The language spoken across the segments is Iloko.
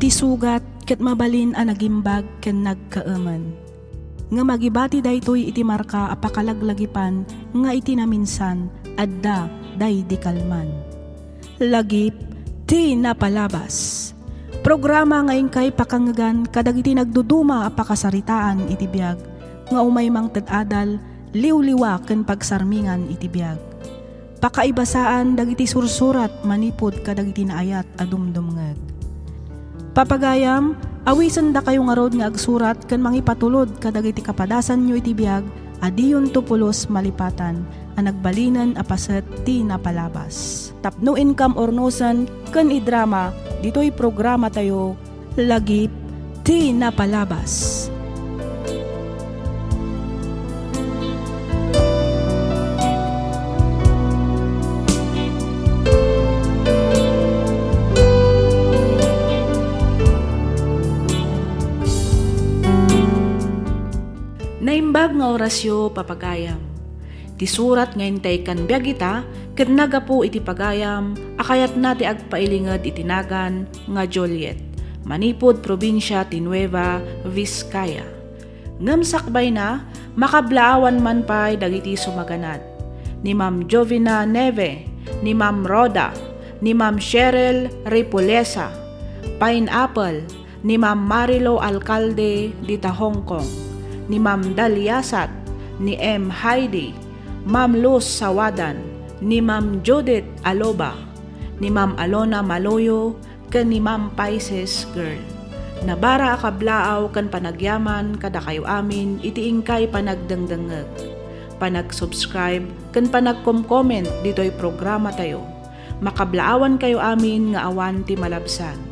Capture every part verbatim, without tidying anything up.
Ti sugat ket mabalin a nagimbag ken nagkaemen. Ngem agibati daytoy iti marka a pakalaglagipan nga iti naminsan, adda daydi kalman. Lagip ti napalabas. Programa nga inkay pakangngegan kadagiti nagduduma a pakasaritaan iti biag nga umay mangted adal, liwliwa ken pagsarmingan iti biag. Pakaibasaan dagiti sursurat manipud kadagiti naayat a dumdumngeg. Papagayam, awisendakayo ngarud nga agsurat ken mangipatulod kadagiti kapadasanyo iti biag a diyonto pulos malipatan a nagbalinen a paset ti napalabas. Tapno inkam urnosen ken idrama ditoy programatayo, Lagip ti Napalabas. Naimbag nga orasyo, papagayam. Ti surat nga intay kan biag ita ket nagapu iti pagayam a kayatna ti agpailinged iti nagan nga Juliet, manipud probinsia ti Nueva Vizcaya. Ngem sakbayna, makablaawan man pay dagiti sumaganad. Ni Ma'am Jovina Neve, ni Ma'am Rhoda, ni Ma'am Cheryl Repoliesa, Pineapple, ni Ma'am Marilo Alcalde dita Hong Kong, ni Ma'am Dalia Sat, ni M. Heidi, Ma'am Luz Sawadan, ni Ma'am Judith Aloba, ni Ma'am Alona Maloyo, ken ni Ma'am Pisces Girl. Nabara a kablaaw ken panagyaman kadakayo amin iti inkay panagdengdengngeg, panag-subscribe, ken panagcom-comment ditoy programatayo. Makablaawankayo amin nga awan ti malabsan.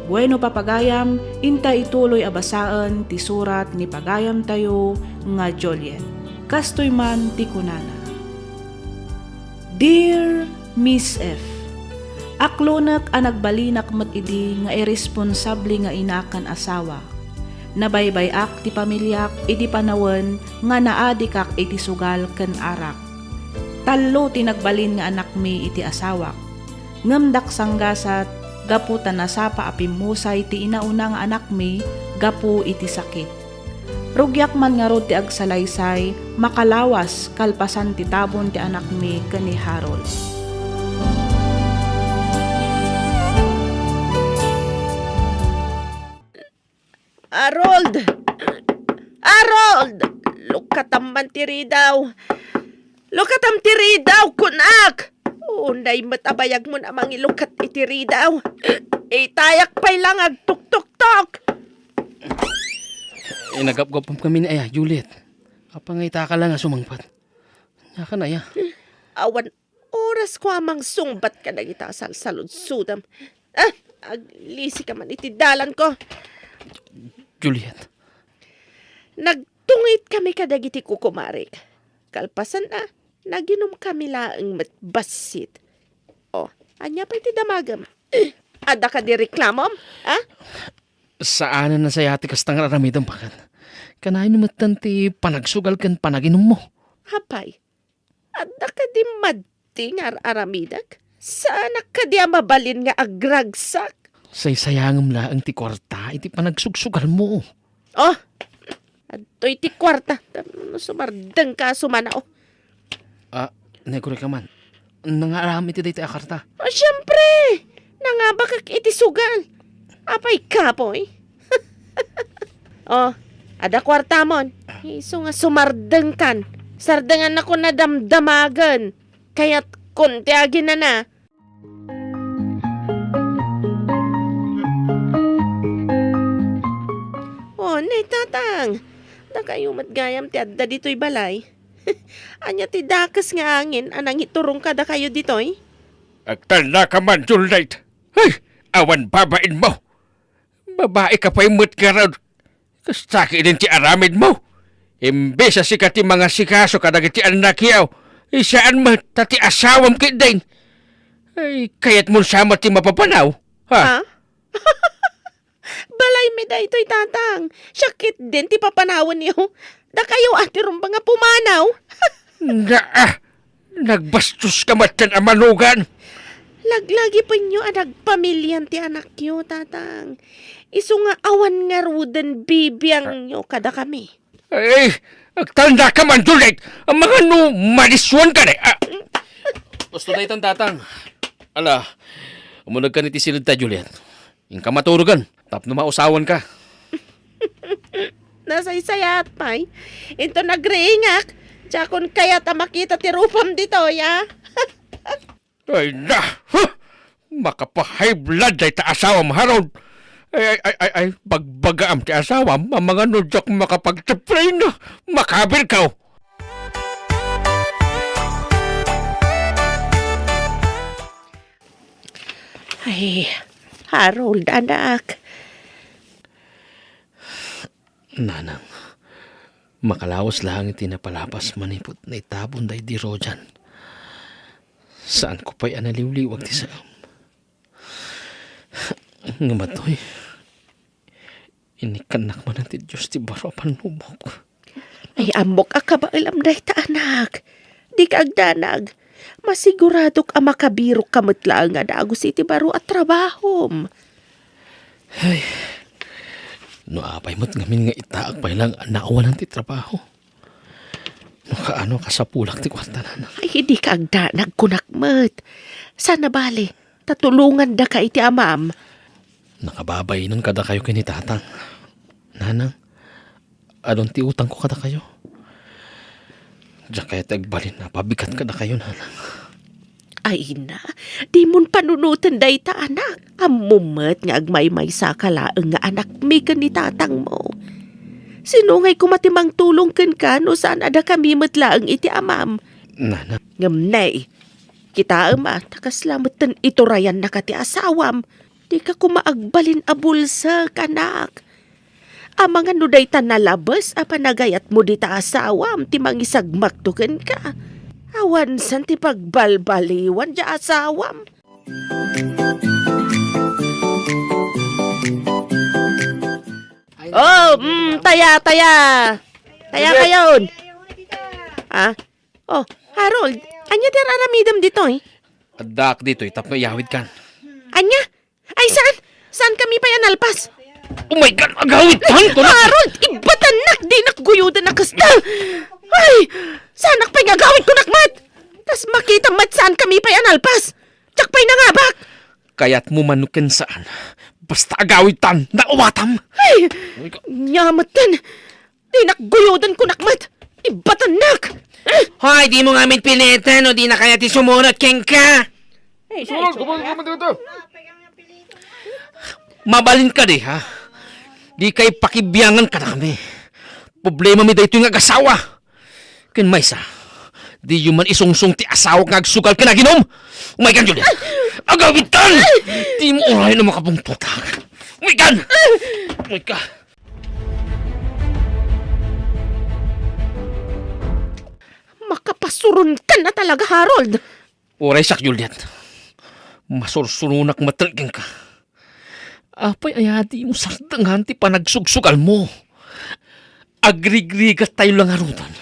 Bueno, papagayam, inta ituloy a basaen ti surat ni pagayamtayo nga Juliet. Kastoy man ti kunana, Dear Miss F, aklonek a nagbalinak met idi nga irresponsable nga ina ken asawa. Nabaybay-ak ti pamiliak idi panawen nga naadikak iti sugal ken arak. Tallo ti nagbalin nga anakmi iti asawak. Ngem daksanggasat gapu ta nasapa a pimmusay ti inauna nga anakmi gapu iti sakit. Rugiak man ngarud ti agsalaysay makalawas kalpasan ti tabon ti anakmi ken ni Harold. Harold! Harold! Lukatam man ti ridaw. Lukatam ti ridaw, kunak! Unay met a bayagmon a mangilukat iti ridaw. Itayak pay la nga agtuktoktok. Inagapgapam kami ni aya, Juliet. Apay nga itaka la nga sumangpet? Ania kan aya? Awan oras ko a mangsungbat kadagita a salsaludsodam. Ah, aglisi ka man iti dalan ko. Juliet. Nagtungit kami kadagiti kukumarik. Kalpasan a, naginom kami laeng met bassit. Oh, ania pay ti damagem? Adda kadi reklamom? Ha? Saanen a sayaat ti kasta nga ar-aramidem, baket. Kanayon metten ti panagsugal ken panaginummo? Apay, adda kadi maddi nga ar-aramidek? Saanak kadi a mabalin nga agragsak? Saysayangem laeng ti kuarta iti panagsugsugalmo. Oh, adtoy ti kuarta. Tapno sumardengka a sumanaw. Ah, nagkuri ka man. Nangaaram iti daytoy a karta? Oh, siempre! Nangabakak iti sugal. Apay kapoy? Oh, adda kuartamon. Isu nga sumardengkan. Sardengannakon a damdamagen. Kayatkon ti aginana. Oh, ne, Tatang. Dakayo met gayam ti adda ditoy balay. Ania ti dakes nga angin a nangiturong kadakayo ditoy? Agtalna ka man, Juliet. Ay, awan babainmo. Babai ka pay met ngarud. Kasta ketdin ti aramidmo. Imbes a sika ti mangasikaso kadagiti annakyo, saan met ta ti asawam ketdin. Ay, kayatmon sa met ti mapapanaw? Ha? Ha? Balaymi daytoy, Tatang. Siak ketdin ti papanawenyo. Dakayo a ti rumbeng a pumanaw. Naa, nagbastoska metten a manugan. Laglagipenyo a nagpamilian ti anakyo, Tatang. Isu nga awan ngaruden bibiangyo kadakami. Ay, agtalna ka man, Juliet! Amangan no malisuan ka ni, ah! Gusto daytan, Tatang. Ala, umuneg ka ni ti siled ta, Juliet. Inka maturogan, tapno mausawan ka. Nasaysayaat pay. Inton agriingak, diakon kayat a makita ti rupam ditoy, a? Ay na! Huh! Makapa-high blood dayta asawam, Harold. Ay, ay, ay, ay, ay, bagbagaam ti asawam, amangan no diak makapagtiplay na. Makabirkaw! Ay, Harold, anak. Nanang, makalawas laeng iti napalapas manipud naitabon daydi Rojan. Saanko pay a naliwliwag ti saem. Ngem atoy, inikkannak manen ti Dios ti baro a pannubok. Ay, ammok a kabaelam dayta, anak. Dika agdanag. Masiguradok a makabirokka met laeng a dagus iti baro a trabahom. Ay, no apay met ngamin nga itaak pay laeng a naawanan ti trabaho. No kaano kasapulak ti kuarta, Nanang? Ay, dika agdanag, kunak met. Saan a bale, ta tulongandaka iti amam. Nakababainenka kadakayo ken ni Tatang. Nanang, adun ti utangko kadakayo. Diak kayat ti agbalin a pabigat kadakayo, Nanang. Ay na, dimon panunoten dayta, anak. Ammom met nga agmaymaysaka laeng nga anakmi ken ni tatangmo. Sino ngay koma ti mangtulong kenka no saan a dakami met laeng iti amam? Nanang. Ngem nay, kitaem a, ta kasla metten iturayannaka ti asawam. Dika koma agbalin a bulsek, anak. Amangan no dayta nalabes a panagayatmo dita asawam ti mangisagmakto kenka. Awan san ti pagbalbaliwan ti asawam. Oh, mm, taya, taya. Taya kayon. Ah? Oh, Harold, ania ti ar-aramidem ditoy? Addaak ditoy tapno iyawidkan. Ania? Ay, saan? Saan kami pay a nalpas? Oh my God, agawidtan ko na! Harold, ibbatannak, dinak guyodan a kasta! Ay, saanak pay nga agawid kunak met? Kas makita met saan kami pay a nalpas. Diak pay nangabak! Kayatmo man no ken saan, basta agawidtan, naawatam! Ay, nia metten! Dinak guyodan kunak met! Ibbatannak! Hoy, dimo ngamin piliten no dina kayat ti sumurot kenka! Sumurot, kumang, kumang dito. Mabalin kadi, ha? Dikay pakibiangan kadakami. Problemami daytoy nga agasawa. Ken maysa, diyo man isungsong ti asawak nga agsugal ken aginom. Umaykan, Juliet! Agawidtan! Dimo uray no makabungtotak. Umaykan! Umayka! Makapasuronkan a talaga, Harold! Uray siak, Juliet. Masursuronak metten kenka. Apay aya dimo sardengan ti panagsugsugalmo? Agrigrigattayo la ngaruden.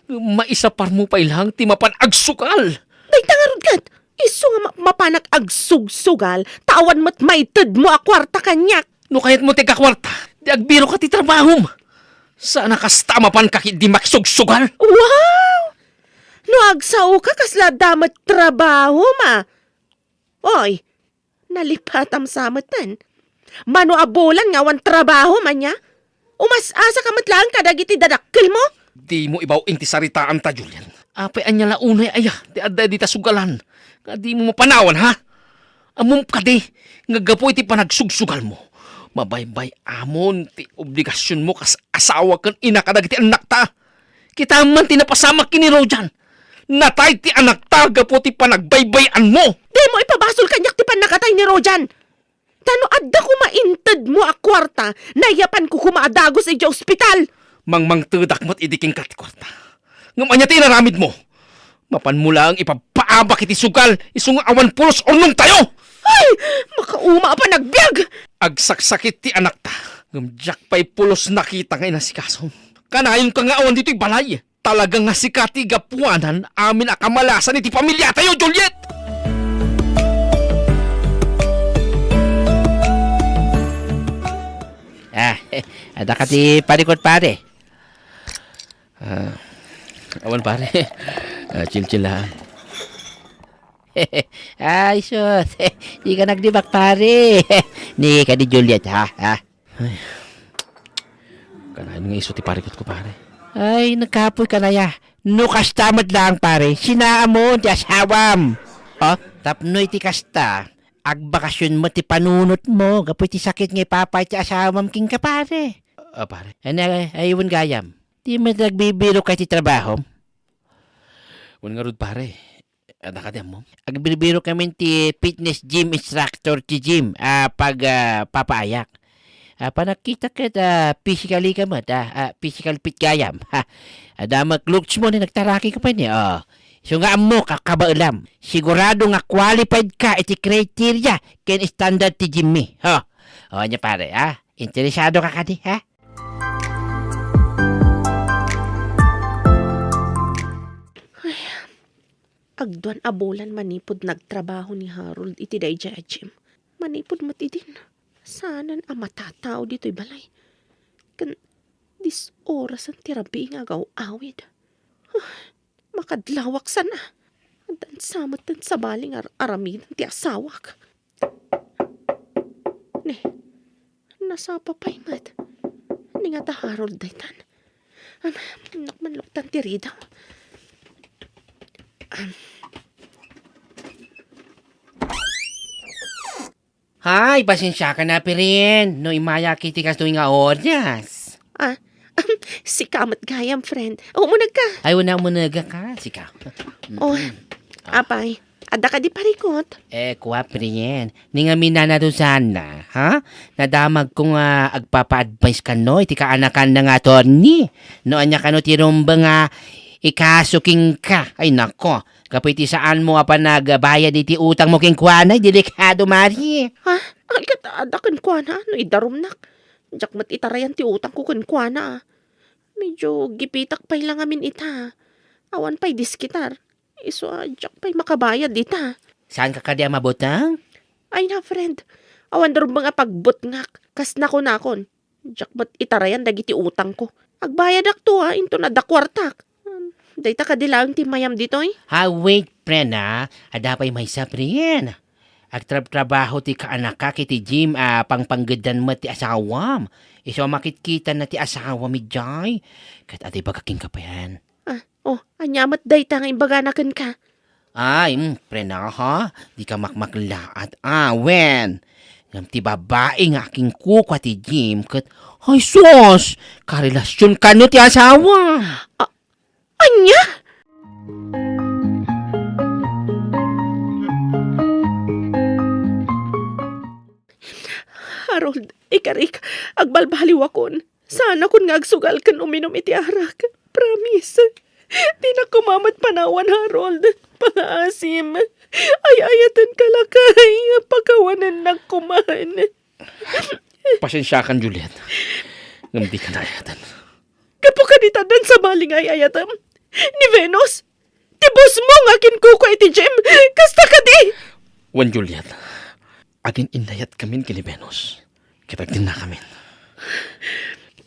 Maisaparmo pay laeng ti mapan agsugal. Dayta ngarud ket, isu nga ma-, mapanak agsugsugal, ta awan met maitedmo a kuarta kaniak. No kayatmo ti agkakuarta, di agbiroka ti trabahom. Saan a kasta a mapanka ketdi makisugsugal? Wow! No agsaoka, kasla adda met trabahom a. Oy, nalipatam sa metten. Mano a bulan nga awan trabahom ania? Umas-asaka met laeng kadagiti dadakkelmo? Dimo ibaw-in ti saritaanta, Juliet. Apay ania la unay aya ti adda dita sugalan nga dimo mapanawan, ha? Ammom kadi nga gapu iti panagsugsugalmo, mabaybay-amon ti obligasionmo kas asawa ken ina kadagiti annakta. Kitaem man ti napasamak ken ni Rojan. Natay ti anakta gapu ti panagbaybay-anmo. Dimo ipabasol kaniak ti pannakatay ni Rojan. Ta no adda koma intedmo a kuarta, naiyapanko koma a dagus idiay ospital. Mangmangtedak met idi kenka ti kuarta. Ngem ania ti inaramidmo? Mapanmo laeng ipabpaabak iti sugal isu nga awan pulos urnongtayo! Ay! Makauma a panagbiag! Agsaksakit ti anakta, ngem diak pay pulos nakita nga inasikaso. Kanayonka nga awan ditoy balay. Talaga nga sika ti gapuanan amin a kamalasan iti pamiliatayo, Juliet! Adda kadi parikot, pare? Ah, awan, pare. Ah, chill-chill lang. Ay, sus. Di ka nagdibak, pare. Ni kadi Juliet, ha? Ha? Ay. Kanayon nga isu ti parikot ko, pare. Ay, nagkapoy ka na ya. No kasta met laeng, pare, sinaamon ti asawam. Oh, tapno iti kasta, agbakasyon met ti panunotmo gapu iti sakit nga ipapay ti asawam kenka, pare. Ah, pare. Ano, ay, ay, wen gayam. Di met nagbibiro ka iti trabahom? Wen ngarud, pare. Adda kadi ammom? Agbirbiro kami ti fitness gym instructor ti gym, ah, pag, ah, papaayak. Ah, panagkita ket, ah, physically ka met, ah, ah, physical fit gayam. Ha. Adda met looks mo ni nagtaraki ka pa ni, oh. So nga ammo, kakabaelam. Sigurado nga qualified ka iti criteria ken standard ti gym mi. Ha. Oh, nya pare, ha? Interesado ka kadi, ha? Ay, agduan a bulan manipud nagtrabaho ni Harold iti daydiay a gym. Manipud met idin, saanen a matatao ditoy balay. Ken dis orasen ti rabii nga agaw-awid. Ah, makadlawak sana. Addan sa met ti sabali nga ar-aramiden ti asawak. Ne, nasapa pay met. Ni nga da Harold daytan. Am, nak manluktan ti ridaw. Am. Hay, pasensiakan a, Piren, no immayak iti kastoy nga oras. Ah, sika met gayam, friend. Umuneg ka. Ay, wen a, umuneg ka, sika. Oh, mm-mm. Ah. Apay, adda kadi parikot? Eh, kua, Piren, ni ngamin na nadusan na, ha? Nadamagko nga agpapa-advise kano iti kaanakanna nga attorney. No ania kano ti rumbeng nga ikaso kenka. Ay, nako. Gapu iti saanmo a panagbayad iti utangmo kenkuana, delikado, Mari. Ha? Ay, ket adda kenkuana no idarumnak. Diak met itarayan ti utangko kenkuana. Medyo gipitak pay la ngamin ita. Awan pay diskitar. Isu a diak pay makabayad ita. Saanka kadi a mabuteng? Ay na, friend. Awan rumbeng a pagbutngak. Kas nakunakon. Diak met itarayan dagiti utangko. Agbayadakto a, inton adda kuartak. Dayta kadi laeng ti mayam ditoy? Ha, wait, friend, ah. Adda pay maysa, friend. Agtrabtrabaho ti kaanakak iti gym a pangpanggeddan met ti asawam. Isu a makitkitanna ti asawam idiay. Ket adi baga kenka payen. Ah, oh, ania met dayta nga imbagana kenka? Ay, mm, prena, ha? Dika makmaklaat. Ah, wen. Ngem ti babai nga akinkukua ti gym ket, ay sus, karelasion kano ti asawa. Ah, ania? Harold, ikarik, agbalbaliwakon. Saanakon nga agsugal ken uminum iti arak. Promise. Dinak koma met panawan, Harold. Pangaasim. Ay-ayatenka lakay. Pakawanennak koman. Pasensiakan, Juliet. Ngem dika naayaten. Gapu kadita addan sabali nga ay-ayatem. Ni Venus, ti bossmo nga akinkukua iti gym. Kasta kadi? Wen, Juliet. Agin-innayatkami ken ni Venus. Ket agtinnakamin.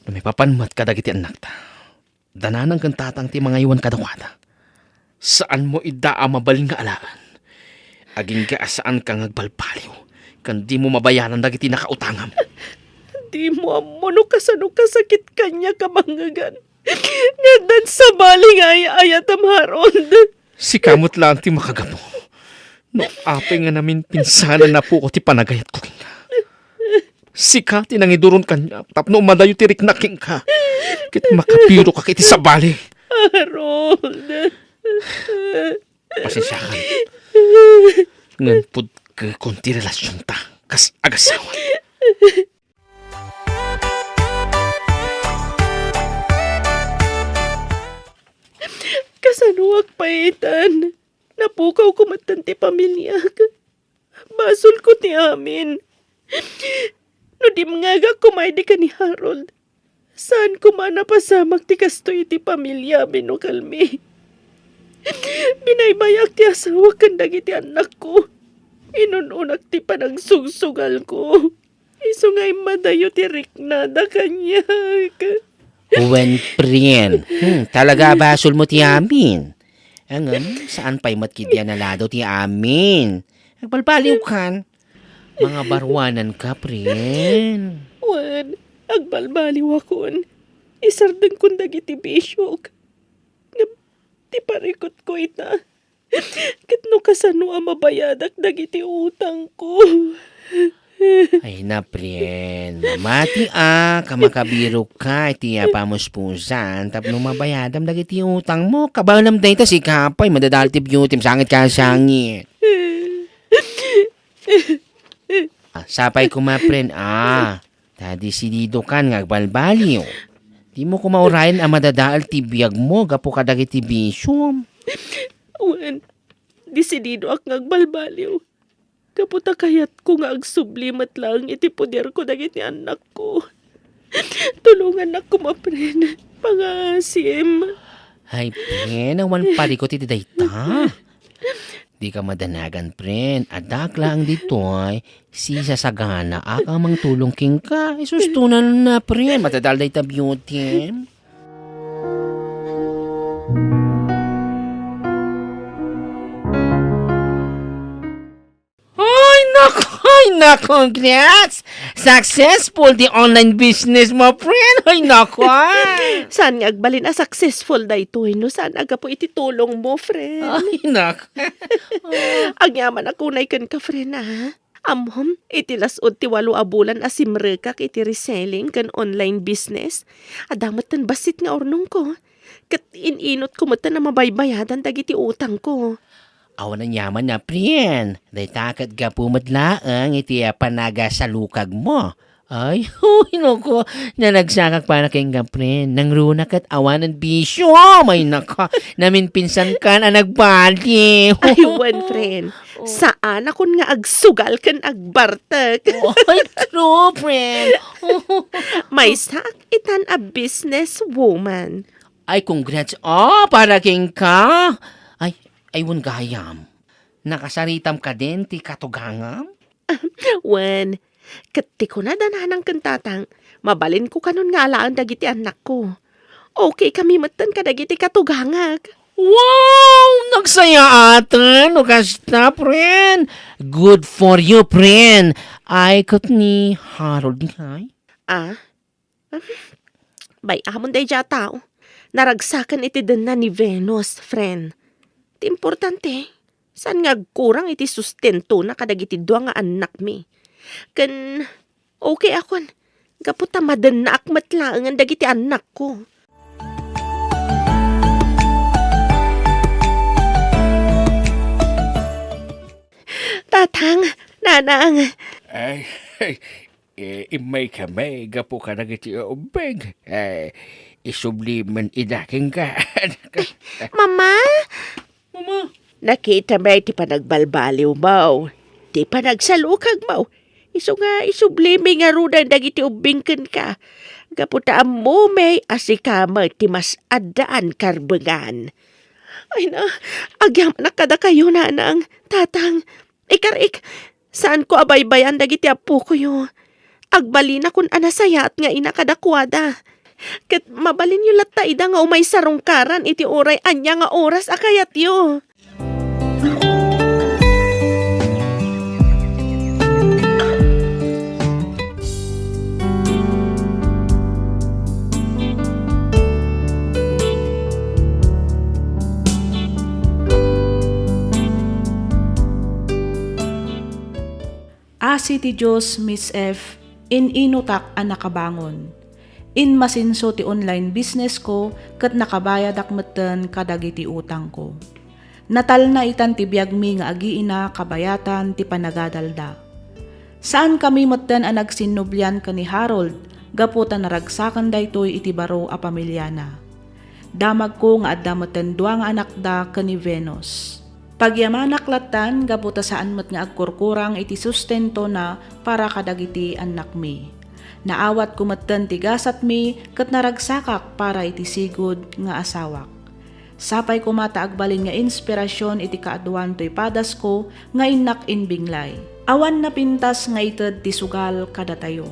No maipapan met kadagiti annakta, da nanang ken tatang ti mangaywan kadakuada. Saanmo ida a mabalin nga alaen. Agingga a saanka nga agbalbaliw, ken dimo mabayaran dagiti nakautangam. Dimo ammo no kasano kasakit kaniak a bangngegan. Nga addan sabali nga ay-ayatem, Harold. Sika met laeng ti makagapu. No apay nga naminpinsan a napukaw ti panagayatko kenka. Sika ti nangiduron kaniak tapno umadayo ti riknak kenka. Ket makapiroka iti sabali. Harold. Pasensiakan. Ngem pudkekon ti relasionta kas agasawa. Kasanoak pay itan? Napukawko metten ti pamiliak. Basolko ti amin. No dimngegak koma idi ken ni Harold, saan koma a napasamak ti kastoy iti pamilya a binukelmi. Binaybay-ak ti asawak ken dagiti annakko. Inun-unak ti panagsugsugalko. Isu nga immadayo ti riknada kaniak. Wen, pren. Hmm, talaga a basolmo ti amin. Ngem, saan pay met ketdi a naladaw ti amin. Agbalbaliwkan. Mangabaruananka, pren. Wen, agbalbaliwakon. Isardengkon dagiti bisiok. Ngem, ti parikutko ita. Ket no kasano a mabayadak dagiti utangko? Ay na, pren. Mamati a, kamakabirok ka iti a pamuspusan tapno mabayadam dagiti utangmo. Kabaelam dayta, sika pay, madadal ti beauty, sangit ka, sangit. Ah, sapay koma, pren, ah. Ta desididokan nga agbalbaliw. Dimo koma urayen a madadael ti biagmo gapu kadagiti bisiom. Wen, desididoak nga agbalbaliw. Gapu ta kayatko nga agsubli met laeng iti poderko dagiti annakko. Tulongannak koma, pren. Pangaasim. Ay, pren, awan parikut iti dayta. Dika madanagan, pren. Addak laeng ditoy, sisasaganaak a mangtulong kenka. Isustonan na, pren. Madadal dayta beauty. Ay, nako, ay, nako, congrats! Successful the online business mo, friend! Ay, nako, ah! Saan nga agbalin a successful daytoy no saan a gapu iti tulong mo, friend? Ay, nako. Agyamanak unay kenka, friend, ah. Ammom, iti las-ud ti walo a bulan a simrekak iti reselling ken online business, adda metten bassit nga urnongko. Ket in-inutko metten a mabaybayadan dagiti utangko. Awan aniaman a, friend. Dayta ket gapu met laeng iti, ah, panagasarukagmo. Ay, huy, nako, naragsakak para kenka, friend. Nangruna ket awanen bisio. Ay, nako, naminpinsankan a nagbali. Ay, wen, friend. Oh. Saanakon nga agsugal ken agbartek. Ay, true, friend. Maysaak itan a business woman. Ay, congrats, ah, para kenka. Ay, ay, wen gayam. Nakasaritam kadin ti katugangam? Wen, ket ti kunada nanang ken tatang, mabalinko kanon nga alaen dagiti annakko. Okay kami metten kadagiti katugangak. Wow! Nagsayaaten no kasta, friend. Good for you, friend. Ay, ket ni Harold ngay? Ah? Bay-amon daydiay a tao. Naragsaken iti denna ni Venus, friend. Ti importante, saan nga agkurang iti sustentona kadagiti dua nga annakmi. Ken okay akon, gapu ta madennaak met laengen dagiti annakko. Tatang, nanang. Ay, ay, Eh, immay kami gapu kadagiti ubbing. Eh, isubli men ida kenka. Mama? Mama? Nakitami ti panagbalbaliwmo, ti panagsalukagmo. Isu nga isublimi ngaruden dagiti ubbing kenka. Gapu ta ammomi a sika met ti mas addaan karbengan. Ay na, agyamanak kadakayo, nanang, tatang. Ikarik, saanko a baybay-an dagiti appokoyo. Agbalinakon a nasayaat nga ina kadakuada. Ket mabalinyo latta ida nga umay sarungkaran iti uray ania nga oras a kayatyo. Asi ti Dios, Miss F, in-inutak a nakabangon. Inmasinso ti online business ko ket nakabayadak metten kadagiti utangko. Natalna itan ti biagmi nga agiina kabayatan ti panagadalda. Saankami metten a nagsinnublian ken ni Harold gapu ta naragsaken daytoy iti baro a pamiliana. Damagko nga adda metten dua nga anakda ken ni Venus. Pagyamanak lattan gapu ta saan met nga agkurkurang iti sustentona para kadagiti annakmi. Naawatko metten ti gasatmi ket naragsakak para iti sigud nga asawak. Sapay koma ta agbalin nga inspirasyon iti kaaduan toy padasko nga innak imbinglay. Awan napintas nga ited ti sugal kadatayo.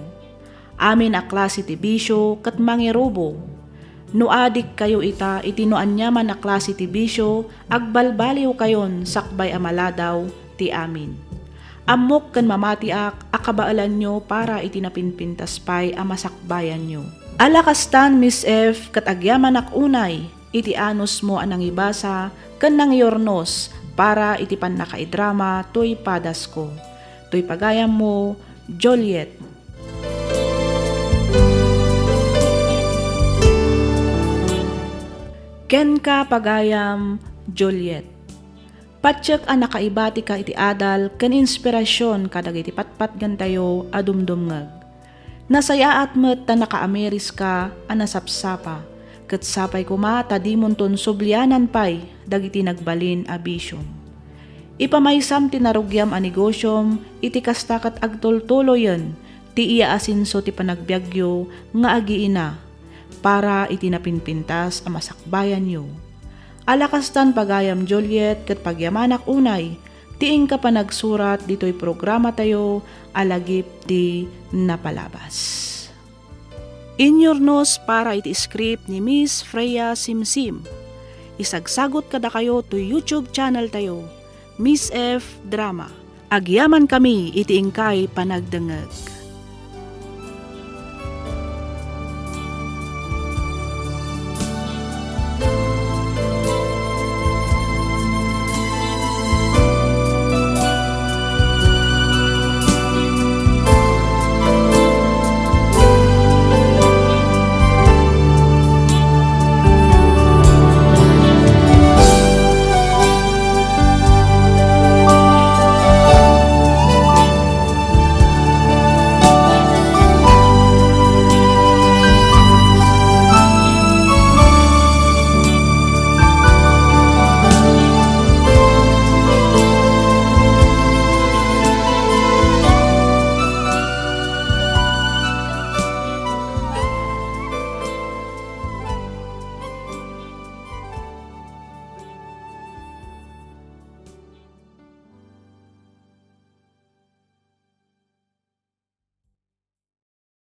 Amin a klase ti bisio ket mangirubo. No adikkayo ita iti no aniaman a klase ti bisio, agbalbaliwkayon sakbay a maladaw ti amin. Ammok ken mamatiak a kabaelanyo para iti napinpintas pay a masakbayanyo. Ala kastan, Miss F, ket agyamanak unay iti anusmo a nangibasa ken nangyurnos para iti pannakaidrama toy padasko. Toy pagayammo, Juliet. Kenka, pagayam, Juliet. Patiek a nakaibatika iti adal ken inspirasion kadagiti patpatgentayo a dumdumngeg. Nasayaat met ta nakaamiriska a nasapsapa, ket sapay koma ta dimonton sublianan pay dagiti nagbalin a bisiom. Ipamaysam ti narugiam a negosiom iti kasta ket agtultuloyen ti iyaasenso ti panagbiagyo nga agiina para iti napinpintas a masakbayanyo. Ala kastan, pagayam Juliet, ket pagyamanak unay ti inka panagsurat ditoy programatayo a Lagip ti Napalabas. Inyurnos para iti script ni Miss Freya Simsim. Isagsagot kadakayo toy YouTube channel tayo, Miss F Drama. Agyamankami iti inkay panagdengngeg.